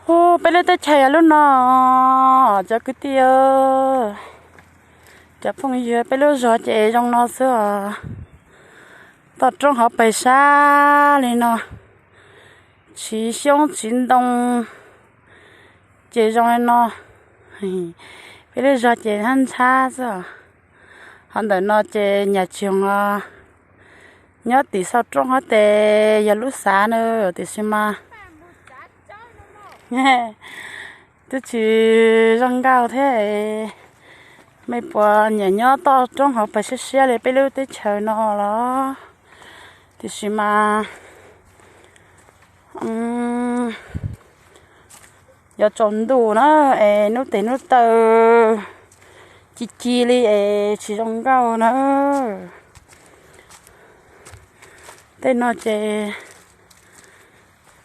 Ub, peb lub teb chaws yog lub no, cov kwv tij, cov phooj ywg, peb lub zos ces zoo no xwb os. Toj roob hauv pes sab li no, tsis xyoob tsis ntoo ces zoo li no. Peb lub zos ces ntxhab ntxhab xwb os. Qhov ntawm no ces nyam tsis os, nyob tim saum roob hov tes yog lub xav na, tiam sis mas twb tsis zoo nkauj thiab. Mej puas nyiam nyob toj roob hauv pes siab siab li peb lub teb chaws no los? Tiam sis mas yuav tsaus ntuj na, es hnub tes hnub taw ci ci li es tsis zoo nkauj na. Tej no ces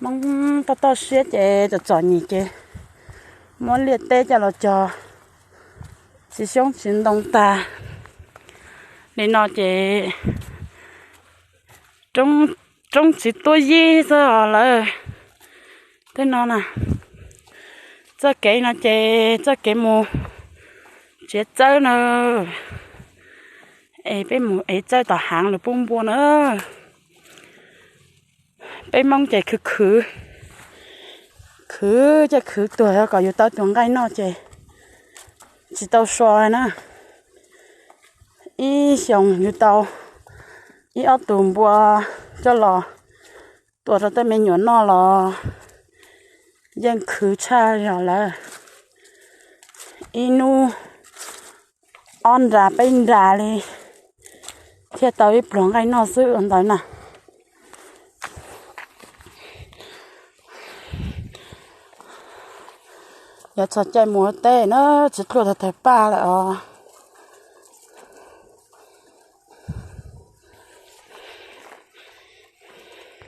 Hmoob toj toj siab ces txom txom nyem ces muab liaj teb coj los cog tsis xyoob tsis ntoo tag li no ces roob txiv tuab yib xwb os lawm. Tej no na, txoj kev no ces txoj kev mus txiav txawb na, es peb mus ev txawj tom haav lawm pub npua na. Peb Hmoob ces khwv khwv, khwv ces khwv tuag kom yus tau tus nqaij noj ces tsis tau so na. Ib xyoos yus tau ib ob tus npua coj los tua rau tej me nyuam noj los yeej khwv tshaj zog lawm. Ib hnub ob nra peb nra li thiaj tau ib pluag nqaij noj xwb ua ntawd na. Yuav txog caij mus ua teb na, txiv pluag tawg tawg paj lawm os.